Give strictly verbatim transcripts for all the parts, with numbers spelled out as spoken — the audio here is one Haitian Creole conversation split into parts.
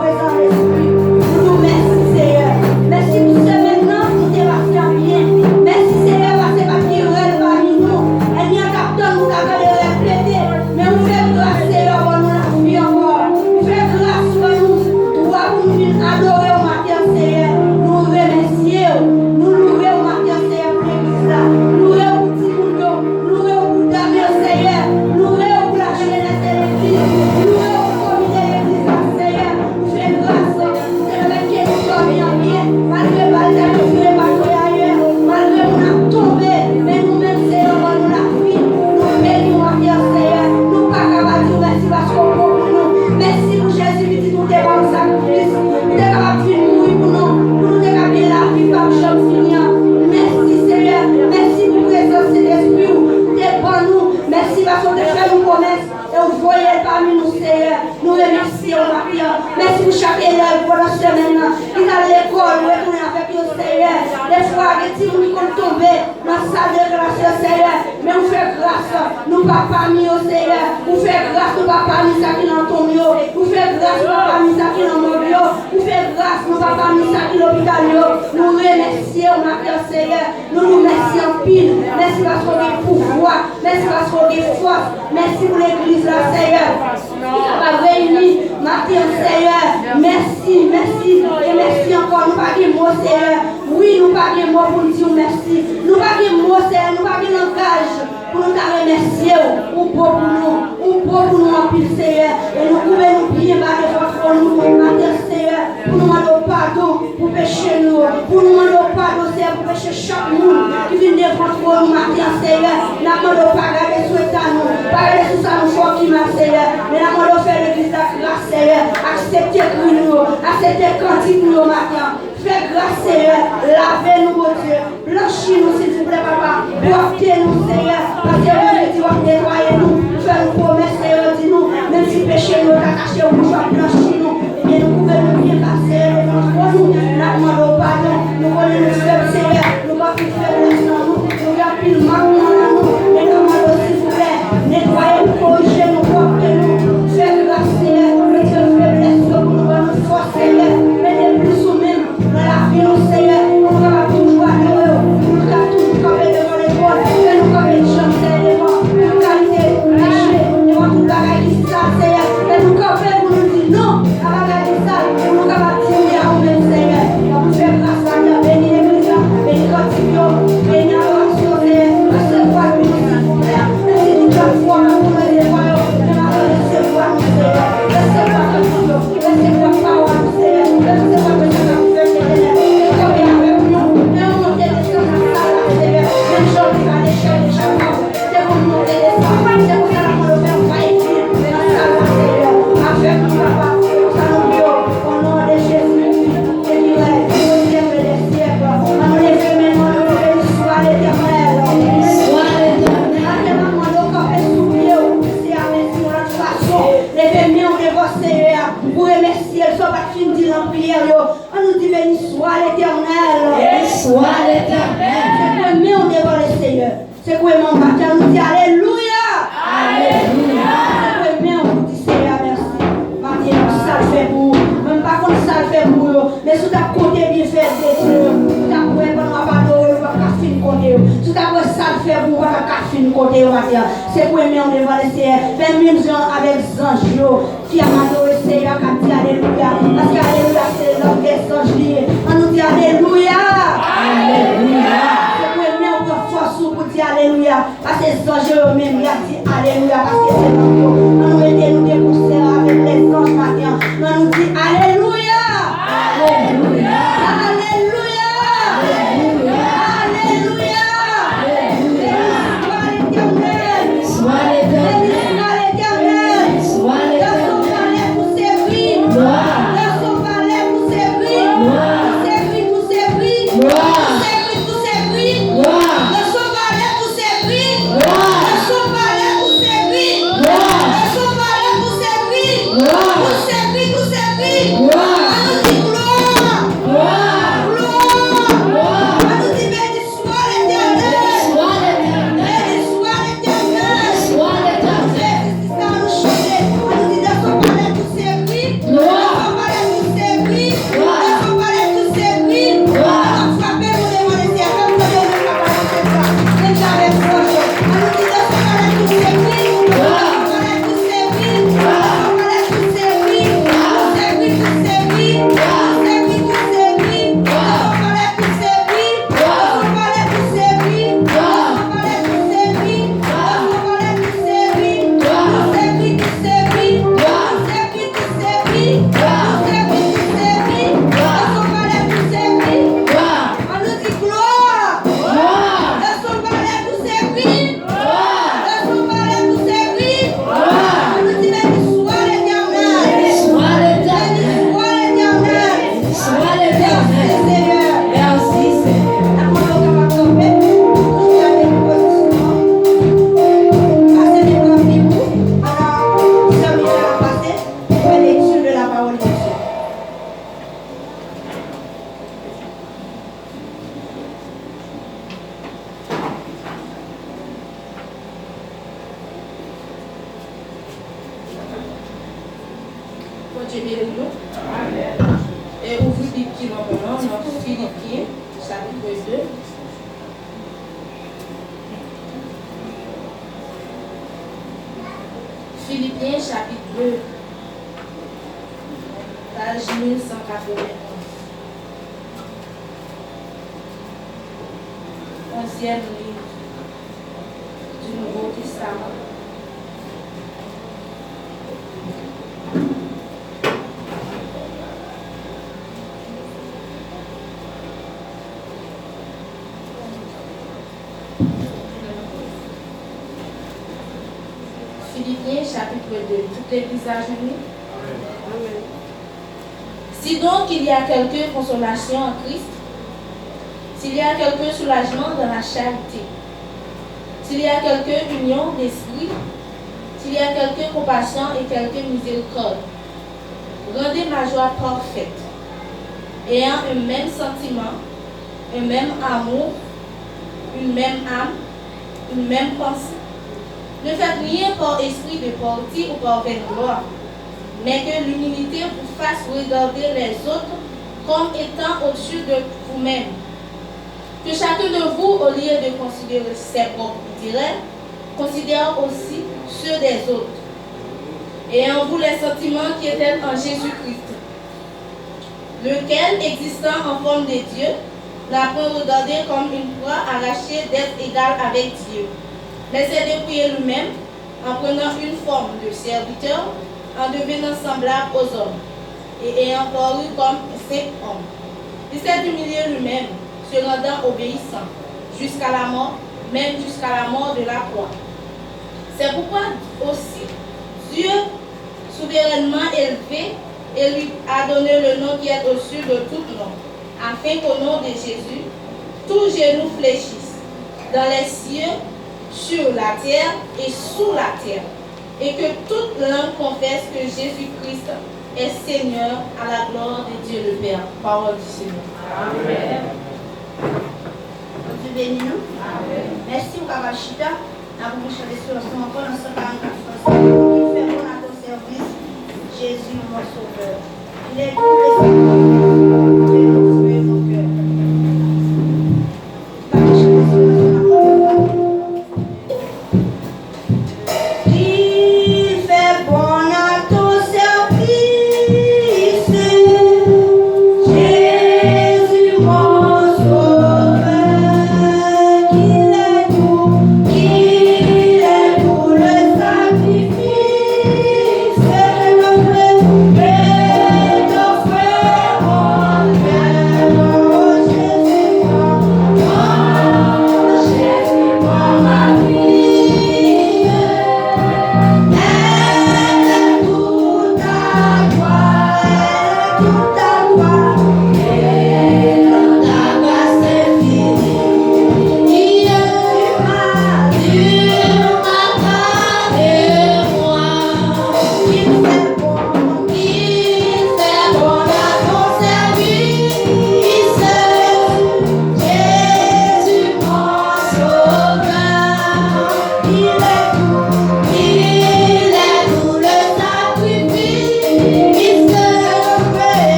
Prezans Lespri, nou di w mèsi, Seyè. Mèsi pou semèn nan, nou te pase an byen. Mèsi, Seyè, paske pa t gen rèl pami nou. Ènmi an t ap tann pou ta tande rèl pete. Men ou fè gras, Seyè, ou ban nou lavi ankò. Ou fè gras, ou ban nou dwa pou nou vin adore w maten an, Seyè. Nou remèsye w. Nou loure w maten an, Seyè, pou legliz la. Loure w pou timoun yo. Loure w pou dam yo, Seyè. Loure w pou lajenès de legliz. Loure w pou komite legliz la, Seyè. Ou fè gras, ou te pèmèt ke nou dòmi an byen. Malgre bal t ap tire bato yo ayè, malgre moun ap tonbe, men nou menm, Seyè, ou ban nou lavi. Nou beni w maten an, Seyè. Nou pa ka pa di w mèsi paske w bon pou nou. Mèsi pou Jezi pitit ou te ba w sakrifis. Ou te kapab vin mouri pou nou, pou nou te ka gen lavi k p ap janm fini an. Mèsi, Seyè. Mèsi pou prezans Sentespri w te ban nou. Mèsi paske w te fè nou pwomès e w voye l pami nou, Seyè. Nou remèsye w maten an. Mèsi pou chak elèv pandan semèn nan ki t al lekòl, ou retounen avèk yo, Seyè. Defwa, gen timoun ki konn tonbe nan sal de klas yo, Seyè. Men ou fè gras, nou pa pami yo, Seyè. Ou fè gras, nou pa pami sa ki nan tonm yo. Ou fè gras, nou pa pami sa ki nan mòg yo. Ou fè gras, nou pa pami sa ki lopital yo. Nou remèsye w maten an, Seyè. Nou di w mèsi anpil. Mèsi paske w gen pouvwa. Mèsi paske w gen fòs. Mèsi pou legliz la, Seyè. Ki kapab reyini maten an, Seyè. Mèsi, mèsi, e mèsi ankò. Nou pa gen mo, Seyè. Wi, nou pa gen mo pou n di w mèsi. Nou pa gen mo, Seyè. Nou pa gen langaj pou nou ta remèsye w. Ou bon pou nou. Ou bon pou nou anpil, Seyè. E nou koube nou byen ba devan twòn ou maten an, Seyè, pou nou mande w padon pou peche nou yo, pou nou mande w padon, Seyè, pou peche chak moun ki vin devan twòn ou maten an, Seyè. N ap mande w pa gade sou eta nou, pa gade sou sa nou fè w ki mal, Seyè. Men n ap mande w fè legliz la gras, Seyè. Aksepte kri nou yo, aksepte kantik nou yo maten an. Fè gras, Seyè. Lave nou, Bondye. Blanchi nou, silvouplè, papa. Pwòpte nou, Seyè. Paske Bondye di w ap netwaye nou. Ou fè nou pwomès, Seyè, ou di nou, menm si peche nou yo ta kache wouj, w ap blanchi nou. Ebyen, nou koube nou byen ba, Seyè, devan twòn ou. N ap mande w padon. Nou konnen nou fèb, Seyè. Nou gen anpil feblès nan nou. Nou gen anpil mank nan nou. Men n ap mande w, silvouplè, netwaye nou, korije nou, pwòpte nou. Fè gras, Seyè, retire feblès yo pou nou, ban nou fòs, Seyè. Mete plis ou menm nan lavi nou, Seyè, pou nou kapab toujou adore w, pou nou kapab toujou kanpe devan letwòn, fè nou kanpe djanm, Seyè, devan tout kalite peche, devan tout bagay ki sal, Seyè. Fè nou kanpe pou nou di non a bagay ki sal, pou nou kapab di wi a ou menm, Seyè. Fè nou fè gras la, beni legliz la, beni kantik yo, beni adorasyon, Seyè. Resevwa nou, silvouplè. Mèsi pou platfòm pou nou resevwa yo. Men maten, resevwa nou, Seyè. Resevwa kantik yo. Resevwa pawòl ou, Seyè. Resevwa mesaj la pou pèp Letènèl. Te kanpe avèk nou nan yon monte desann nan sal la, Seyè. Menm jan ou te pale Mèchak e Chadrak te konn monte desann. Se konsa n ap mande w fè va e vyen nan sal la, Seyè. Avèk nou, papa. Se konsa nou priye w. O non de Jezi, Seyè, Seyè dè syèk. Ann nou leve men nou, ann nou leve nou swa Letènèl. Swa Letènèl. Maten n ap mande w kanpe sou pye w. Seyè, mèsi yon lòt fason. Leve men w devan Seyè a pou remèsye l, sa w pa t fin di nan priyè yo. Ann nou di, beni swa Letènèl. Beni swa Letènèl. Sekwe men w devan Leseyè. Sekwe men w maten an, nou di, alelouya. Alelouya. Sekwe men w pou di Seyè a mèsi. Maten an, sa l fè pou ou. Mwen, m pa konn sa l fè pou ou yo. Men si w t ap konte byenfè de Dye yo, ou t ap wè pandan w ap adore l, ou p ap ka fin konte yo. Si w t ap wè sa l fè pou ou, ou pa t ap ka fin konte yo maten an. Sekwe men w devan Leseyè. Fè menm jan avèk zanj yo ki ap adore Seyè a, k ap di alelouya. Paske alelouya se lang dèzanj li ye. Ann nou di alelouya. Alelouya. Sekwe men w, pran fòs ou pou di alelouya. Paske zanj yo menm, y ap di alelouya, paske se lang yo. Ann nou mete nou de konsè avèk lèzanj maten an. Ann nou di alelouya! Alelouya! Alelouya! Alelouya! Alelouya! Beni swa Letènèl! Beni swa Letènèl! Beni swa Letènèl! Danse yon balè pou Seyè! Glwa! Danse yon balè pou Seyè! Glwa! Pou Seyè, pou Seyè! Glwa! Pou Seyè, pou Seyè! Glwa! Danse yon balè pou Seyè! Glwa! Danse yon balè pou Seyè! Glwa! Danse yon balè pou Seyè! Glwa! Pou Seyè, pou Seyè! Glwa! Ann nou di glwa! Glwa! Glwa! Glwa! Ann nou di beni swa Letènèl! Beni swa Letènèl! Beni swa Letènèl! Beni swa Letènèl! Jezi, se sa nou chante. Ann nou di danse yon balè pou Seyè! Glwa! Danse yon balè E ouvri Bib ki nan men w lan nan Filipyen, chapit de. Filipyen, chapit de, paj mil san katrevenn-onz. Onzyèm liv du Nouveau Testament. Filipyen, chapit de. Tout legliz la jwenn li? Amèn. Si donc il y a quelque consolation en Christ, s'il y a quelque soulagement dans la charité, s'il y a quelque union d'esprit, s'il y a quelque compassion et quelque miséricorde, rendez ma joie parfaite, ayant un même sentiment, un même amour, une même âme, une même pensée. Ne faites rien par esprit de parti ou par vaine gloire, mais que l'humilité vous fasse regarder les autres comme étant au-dessus de vous-même. Que chacun de vous, au lieu de considérer ses propres intérêts, considère aussi ceux des autres. Ayez en vous les sentiments qui étaient en Jésus-Christ, lequel, existant en forme de Dieu, n'a point regardé comme une proie arrachée d'être égal avec Dieu, mais s'est dépouillé lui-même en prenant une forme de serviteur, en devenant semblable aux hommes, et ayant paru comme un simple homme. Il s'est humilié lui-même, se rendant obéissant jusqu'à la mort, même jusqu'à la mort de la croix. C'est pourquoi aussi Dieu souverainement élevé et lui a donné le nom qui est au-dessus de tout nom, afin qu'au nom de Jésus, tout genou fléchisse, dans les cieux, sur la terre et sous la terre, et que toute langue confesse que Jésus-Christ est Seigneur à la gloire de Dieu le Père. Parole du Seigneur. Amen. Bondye beni nou. Amen. Mèsi, ou kapab chita. N ap rann chante sou nou ankò nan san karannkat fransè. Il fait bon à ton service, Jésus mon sauveur. Il est doux le sacrifice que l'on fait mon cœur. N ap rann chante sou nou ankò. Il fait bon à ton service, Jésus mon sauveur, qu'il est doux, qu'il est doux le sacrifice, que l'on fait, que l'on fait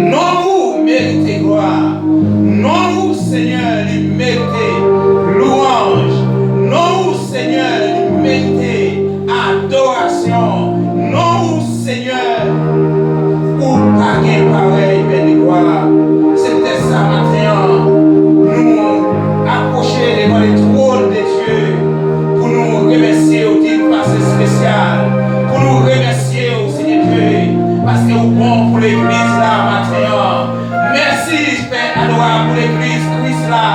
Non ou merite glwa. Non ou, Senyè, li merite lwanj. Non ou, Senyè, li merite adorasyon. Non ou, Senyè, ou pa gen parèy, Pè de glwa. Se poutèt sa, maten an, nou apwoche devan le twòn de Dye pou nou remèsye w, di w pase espesyal, pou nou remèsye w, Senyè Dye, paske ou bon pou legliz la maten an. Mèsi, Pè adorab, pou legliz Kris la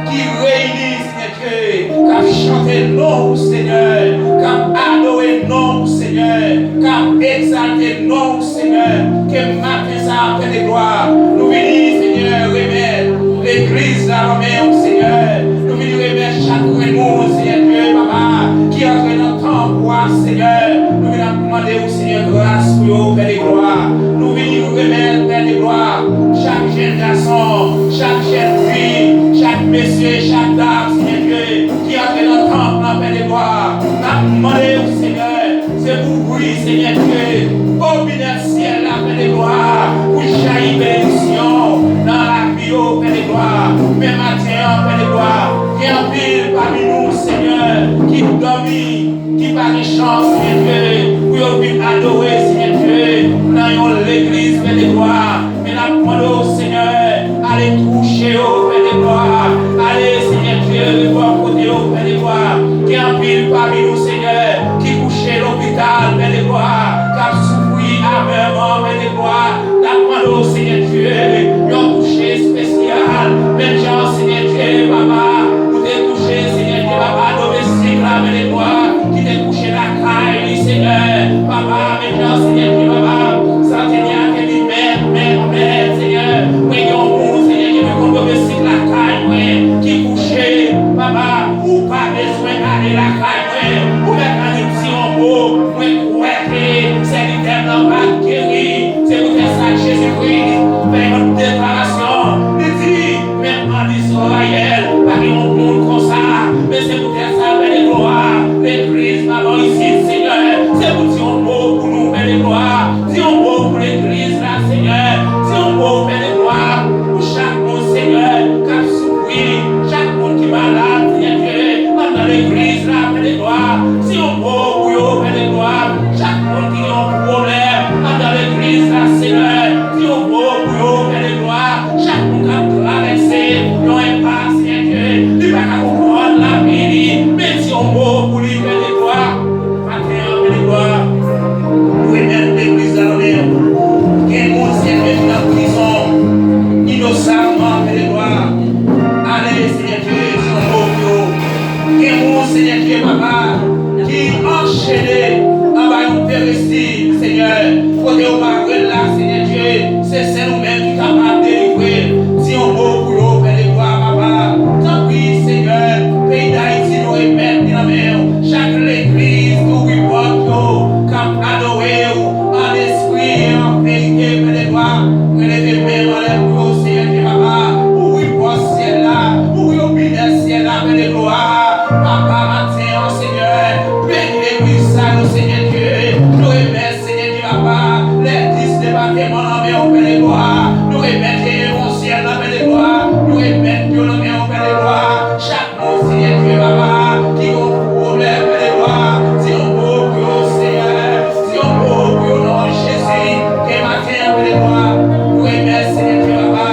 ki reyini, Senyè Dye, k ap chante non w, Senyè, k ap adore non w, Senyè, k ap egzalte non w, Senyè. Ke maten sa a, Pè de glwa, nou vini, Senyè, remèt legliz la nan men w, Senyè. Nou vini remèt chak grenn moun, Senyè Dye, papa, ki antre nan tanp ou a, Senyè. Nou vin ap mande w, Senyè, gras pou yo, Pè de glwa. Nou vini remèt, Pè de glwa, chak jèn gason, chak jèn fi, chak mesye, chak dam, Senyè Dye, ki antre nan tanp lan, Pè de glwa. N ap mande w, Senyè, se pou ouvri, Senyè Dye, wobinè syèl la, Pè de glwa, pou jayi benediksyon nan lavi yo, Pè de glwa. Men maten an, Pè de glwa, gen anpil pami nou, Senyè, ki dòmi, ki pa gen chans, Senyè Dye, pou yo vin adore, Senyè Dye, nan yon legliz, Pè de glwa. Men n ap mande w, Senyè, ale touche yo, Pè de glwa. Ale, Senyè Dye, bò kote yo, Pè de glwa. Gen anpil pami nou, Senyè, ki kouche lopital, Pè de glwa, k ap soufri amèman, Pè de glwa. N ap mande w, Senyè Dye, yon touche espesyal, menm jan, Senyè Dye, papa, ou te touche, Senyè Dye, papa, domestik la, Pè de glwa, ki te kouche lakay li, Senyè, papa, menm jan, Senyè Dye, papa, sa te di a ke li mèt, mèt, mèt, Senyè, mwen gen yon moun, Senyè, ki mwen konn domestik lakay mwen, ki kouche, papa, ou pa bezwen ale lakay mwen, ou mèt annik di yon mo, mwen kwè ke sèvitè m nan va geri. Se poutèt sa Jezi Kris fè yon deklarasyon. Li di, menm ann Izrayèl, pa gen yon moun konsa. Men se poutèt sa, Pè de glwa, legliz pa bò isit, Senyè. Se pou di yon mo pou nou, Pè de glwa. Di yon mo pou legliz la, Senyè. Di yon mo, Pè de glwa, pou chak moun, Senyè, k ap soufri, chak moun ki malad, Senyè Dye, anndan legliz la, Pè de glwa. Di yon mo pou yo, Pè de glwa. Chak moun ki gen yon pwoblèm anndan legliz la, Senyè, di yon mo pou yo, Pè de glwa. Chak moun k ap travèse yon enpas, Senyè Dye, li pa ka konprann lavi li, men di yon mo pou li, Pè de glwa. Maten an, Pè de glwa, nou remèt legliz la nan men w. Gen moun, Senyè Dye, ki nan prizon inosanman, Pè de glwa. Ale, Senyè Dye, di yon mo pou yo. Gen moun, Senyè Dye, papa, ki anchene anba yon peristil, Senyè, kote yo mare l la, Senyè Dye, se sèl ou menm ki kapab delivre. Di yon mo pou yo, Pè de glwa, papa. Tanpri, Senyè, peyi Dayiti, nou remèt li nan men w. Chak legliz ki ouvri pòt yo, k ap adore w an espri e an verite, Pè de glwa, mwen leve men m anlè pou yo, Senyè Dye, papa. Ouvri pòt syèl la, ouvri wobinè syèl la, Pè de glwa. Papa, maten an, Senyè, beni legliz sa yo, Senyè Dye. Nou remèt, Senyè Dye, papa, lè dis depatman nan men w, Pè de glwa. Nou remèt Jeje Konsyèl nan, Pè de glwa. Nou remèt yo nan men w, Pè de glwa. Chak moun, Senyè Dye, papa, ki gen yon pwoblèm, Pè de glwa, di yon mo pou yo, Senyè. Di yon mo pou yo, nan Jezi. Ke maten an, Pè de glwa, nou remèt, Senyè Dye, papa.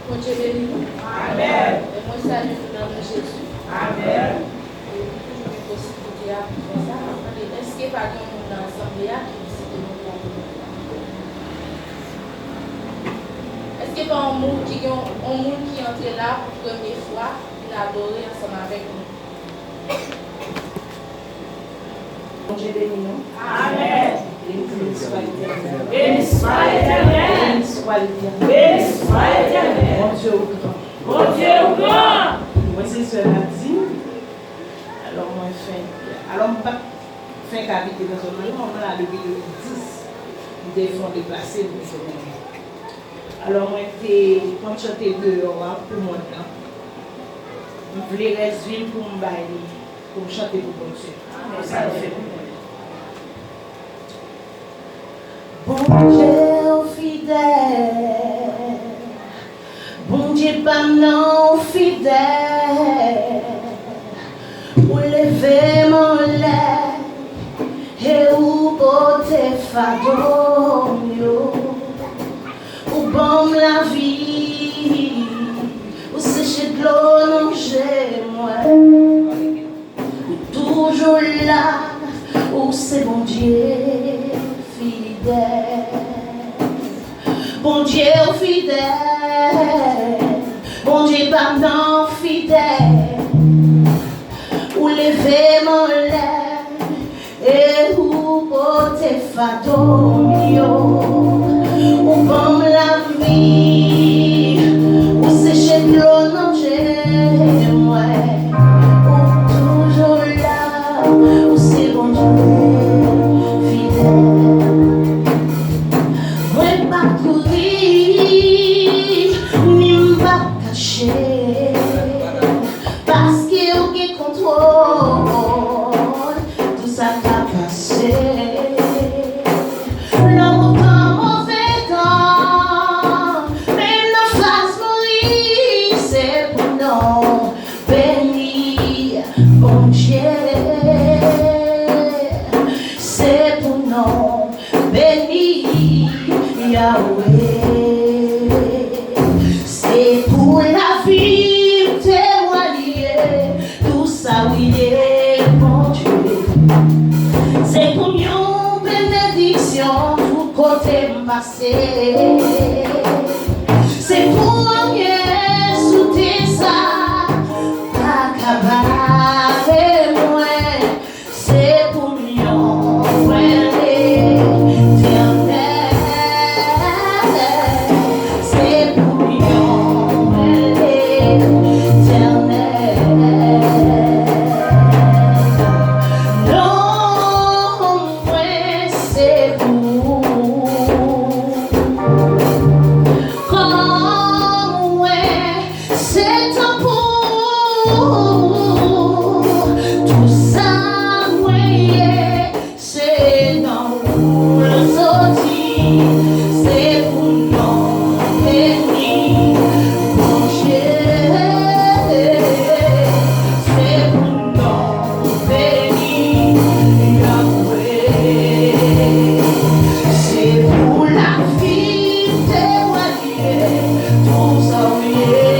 Bondye beni nou. Amèn. E mwen salye nou nan non Jezi. Amèn. E nou toujou gen posiblite a pou fè sa. M ap mande, èske pa gen yon moun nan asanble a ki vizite nou pou yon moman? Èske pa yon moun ki gen yon, yon moun ki antre la pou premye fwa, vin adore ansanm avèk nou? Bondye beni nou. Amèn. Beni swa Letènèl. Beni swa Letènèl. Beni swa Letènèl. Beni swa Letènèl. Bondye ou gran. Bondye ou gran. Mwen se sè Nadine. Alò mwen fenk, alò m pa t fenk abite nan zòn nan, non, mwen la depi de mil dis. M te fè yon deplase, m te fè yon Alò mwen te konn chante deyò a pou mond lan. M vle rès vi m pou m bay li, pou m chante pou Bondye. Pou sa l fè pou mwen. Bondye ou fidèl, Bondye pa m nan ou fidèl. Ou leve m anlè e ou pote fado m yo. Ou ban m lavi, ou seche dlo nan je mwen. Ou toujou la, ou se Bondye fidèl. Bondye ou fidèl, Bondye pa m nan fidèl. Ou leve m anlè e ou pote fado m yo. Ou ban m lavi, ou seche dlo nan je mwen. Ou toujou la, ou se Bondye fidèl. Mwen pa kouri, ni m pa kache, paske ou gen kontwòl tou sa k ap pase. Lè ou tan, move tan, menm nan faz mouri, se pou non beni Bondye. Se pou non beni Yahweh. Se pou lavi m temwaye tou sa ou ye, Bondye. Se pou m yon benediksyon tout kote m pase. Se pou anyen sou tè sa pa ka bare mwen. Se pou m yon pwen Letènèl. Se pou m yon pwen Letènèl. Non mwen se pou ou. Kò mwen se tanpou, tou sa mwen ye, se nan ou l soti. Se pou non beni Bondye. Se pou non beni Yahweh. Se pou lavi m temwaye tou sa ou ye,